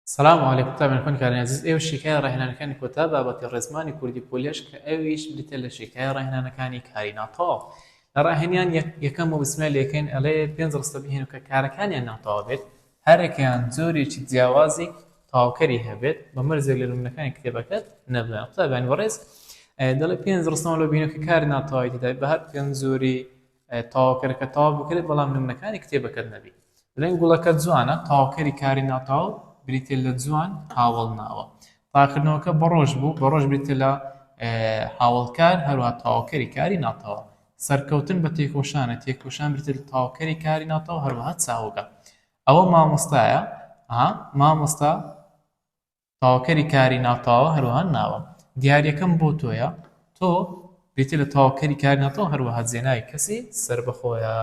سلام علیکم قوتابیان خوێندکارانی ئازیز ئێوە شیکاری ڕاهێنانەکانی کۆتا بابەتی ڕێزمانی کوردی پۆلێش کە ئەویش بریتیە لە شیکاری ڕاهێنانەکانی کاری ناتەواو لە ڕاهێنان یەکەم و بسمە لێکەین ئەڵێ پێنج ڕستە بهێن کە کارەکانیان ناتەواو بێت هەرێکیان جۆرێکی جیاوازی تەواوکەری هەبێت بە مەرجێک لە نمونەکانی کتێبەکەت نەبن قوتابیانی بەڕێز دەڵێ پێنج ڕستەمان لۆ بینە کە کاری ناتەواوی تێدا بە هەر پێنج جۆری تەواوکەرەکە تەواو بکرێت بەڵام نمونەکانی کتێبەکەت نەبی دەڵێن گوڵەکە جوانە تەواوکەری کاری ناتەواو بریتە لە جوان هاوڵ ناوە تاکردنەوەکە بەڕۆژ بوو بەڕۆژ بریتە لە هاوڵکار هەروە تەواوکەری کاری ناتەواو سەرکەوتن بە تێکۆشانە تێکۆشان بریتە لە تەواوکەری کاری ناتەواو هەروەها چاوگە ئەوە مامۆستایە مامۆستا تەواوکەری کاری ناتەواوە هەروەها ناوە. دیاریەکەم بۆ تۆیە، تۆ بریتیە لە تەواوکەری کاری ناتەواو هەروەها جێناوی کەسی سەربەخۆیە.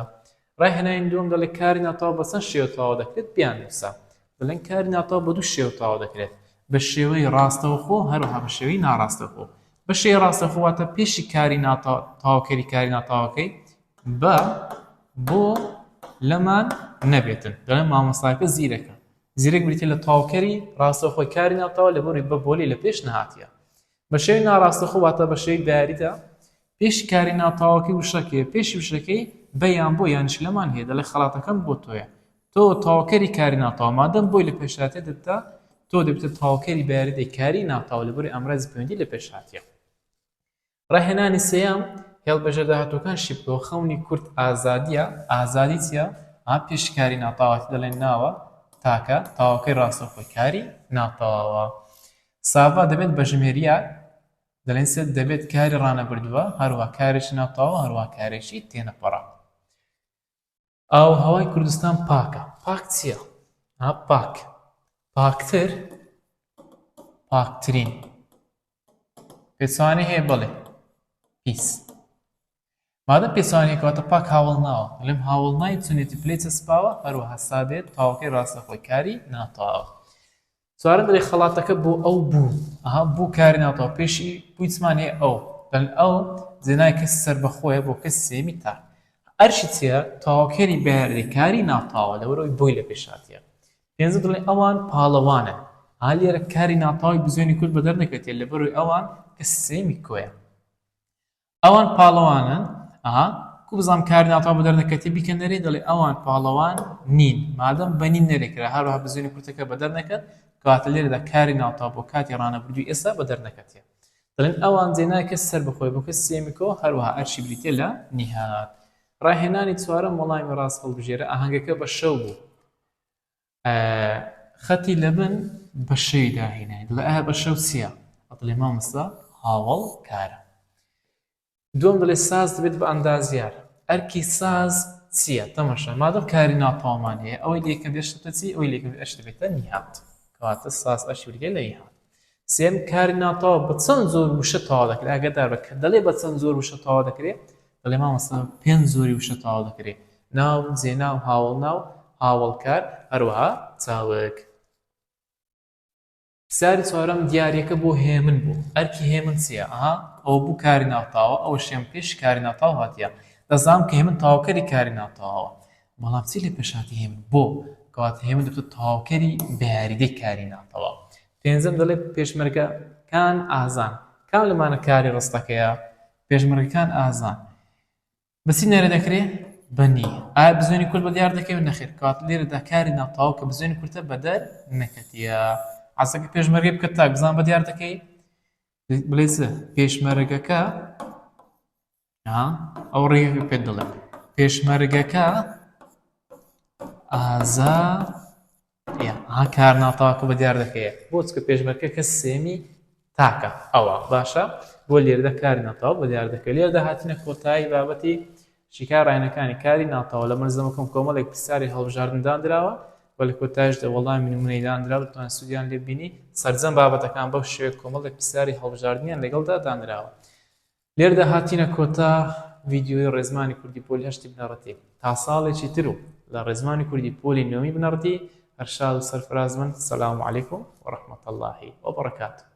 ڕاهێنانی دووەم دەڵێ کاری ناتەواو بە چەند شێوە تەواو دەکرێت بیاننووسە. دەڵێن کاری ناتەواو بە دوو شێوە تەواو دەکرێت، بە شێوەی ڕاستەوخۆ هەروەها بە شێوەی ناڕاستەوخۆ. بە شێوەی ڕاستەوخۆ واتە پێشی کاری ناتەواو تەواوکەری کاری ناتەواوەکەی بە بۆ لەمان نەبێتن. دەڵێن مامۆستاکە زیرەکە. زیرەک بریتیە لە تەواوکەری ڕاستەوخۆی کاری ناتەواو لە بەری بە بۆلی لە پێش نەهاتیە. بە شێوەی ناڕاستەخۆ واتە بە شێوەی بەیاریدە پێش کاری ناتەواوەکەی وشەکەیە پێشی وشەکەی بە یان بۆ یانیش لەمان هەیە دەڵێ خەڵاتەکەم بۆ تۆیە تۆ تەواوکەری کاری ناتەواو مادەم بۆی لە پێش هاتیە دەبتە تۆ دەبتە تەواوکەری بەیاریدەی کاری ناتەواو لە بەری ئامرازی پەیوەندی لە پێش هاتیە. ڕاهێنانی سێیەم، هێڵبژە داهاتووەکان شی بکەوە، خەونی کورد ئازادییە، ئازادی چییە؟ ئا پێش کاری ناتەواوەتی دەڵێن ناوە، تاکە، تەواوکەی ڕاستەوخۆی کاری ناتەواوە. ساڤا دەبێت بە ژمێریار، دەڵێن سێ دەبێت کاری ڕانەبردووە، هەروەها کارێکی ناتەواوە، هەروەها کارێکی تێنەپەڕە. ئاووهەوای کوردستان پاکە، پاک چییە؟ ها پاک، پاکتر، پاکترین. پێچەوانەی هەیە بەڵێ پیس مادەم پێچەوانەی کەواتە پاک هاوڵ ناوە دەڵێم هاوڵ ناوی چونێتی پلەی چەسپاوە هەروەها سادێت تاوەکەی ڕاستەخۆی کاری ناتەواوە چوارەم دەڵێ خەڵاتەکە بۆ ئەو بوو ئەها بوو کاری ناتەواو پێشی بووی چمان هەیە ئەو دەڵێن ئەو جێنای کەسی سەربەخۆیە بۆ کەسی سێیەمی تاک ئەرشی چییە تەواوکەری بەیاری کاری ناتەواوە لەبەرئەوەی بۆی لە پێش هاتیە پێنجەم دەڵێ ئەوان پاڵەوانن. ئا لێرە کاری ناتەواوی بزوێنی کورد بەدەر نەکەوتیە لەبەروی ئەوان کە سێمی کۆیە. ئەوان پاڵەوانن ئەها کو بزانم کاری ناتەواو بەدەر نەکەتیە بیکە نەرێ دەڵێ ئەوان پاڵەوان نین مادەم بە نین نەرێ کرا هەروەها بزوێنی کورتەکە بەدەر نەکەت کەواتە لێرەدا کاری ناتەواو بۆ کاتی ڕانەبردووی ئێستا بەدەر نەکەتیە دەڵێن ئەوان جێناوی کەسی سەربەخۆیە بۆ کەسی سێمی کۆ هەروەها ئەرشی بریتیە لە نیهاد ڕاهێنانی چوارەم وەڵامی ڕاست هەڵبژێرە ئاهەنگەکە بە شەو بوو خەتی لەبن بە شەوی داهێنای دڵێ ئایا بە شەو چییە؟ ئەڵێ مامۆستا هاوەڵ کارە. دووەم دەڵێ ساز دەبێت بە ئەندازیار. ئەرکی ساز چییە؟ تەماشا مادەم کاری ناتەواومان هەیە ئەوەی لێکەم بێت شتە چی ئەوەی لێکەم بێت ئەش دەبێتە نیهات. کەواتە ساز ئەرکی بریتیە لە نیهات. سێم کاری ناتەواو بە چەند زۆر وشە تەواو دەکرێت ئاگادار بە کە دەڵێ بە چەند زۆر وشە تەواو دەکرێت دەڵێ مامۆستا پێنج زۆری وشە تەواو دەکرێت ناو جێناو هاوەڵناو هاوەڵکار هەروەها چاوگ. پرسیاری چوارەم دیاریەکە بۆ هێمن بوو ئەرکی هێمن چییە؟ ئەها ئەوە بوو کاری ناتەواوە ئەوەشیان پێش کاری ناتەواو هاتیە دەزانم کە هێمن تەواوکەری کاری ناتەواوە بەڵام چی لە پێشهاتی هێمن بۆ کەواتە هێمن دەبێتە تەواوکەری بەیاریدەی کاری ناتەواو پێنجەم دەڵێ پێشمەرگەکان ئازان کام لەمانە کاری ڕستەکەیە پێشمەرگەکان ئازان بە چی نەرێ دەکرێ بە نی ئایا بزوێنی کورت بە دیار دەکەوێت نەخێر کەواتە لێرەدا کاری ناتەواو کە بزوێنی کورتە بەدەر نەکەتیە عەسەکە پێشمەرگەی بکە تاک بزان بە دیار دەکەی بڵێ چ پێشمەرگەکە ئەو ڕێگەکە پێت دەڵێم پێشمەرگەکە ئازا ها کار ناتەواکە بە دیار دەکەیە بۆ چکە پێشمەرگە کە سێمی تاکە ئەوە باشە بۆ لێرەدا کاری ناتەواو بە دیار دەکەوێت لێرەدا هاتینە کۆتایی بابەتی شیکار ڕاینەکانی کاری ناتەواو لە مەلزەمەکەم کۆمەڵێک پرسیاری هەڵبژاردن دانراوە و لە کۆتایشدا وەڵامی نمونەی دانراوە دەتوانن سوودیان لێ ببینی سەرجەم بابەتەکان بەو شێوەیە کۆمەڵێک پرسیاری هەڵبژاردنیان لەگەڵدا دانراوە لێرەدا هاتینە کۆتا ڤیدیۆی ڕێزمانی کوردی پۆلی هەشتی بنەڕەتی تا ساڵێکی تر و لە ڕێزمانی کوردی پۆلی نۆمی بنەڕەتی هەر شاد و سەرفراز بن سلام علیکم و رحمة اللە و برکاته.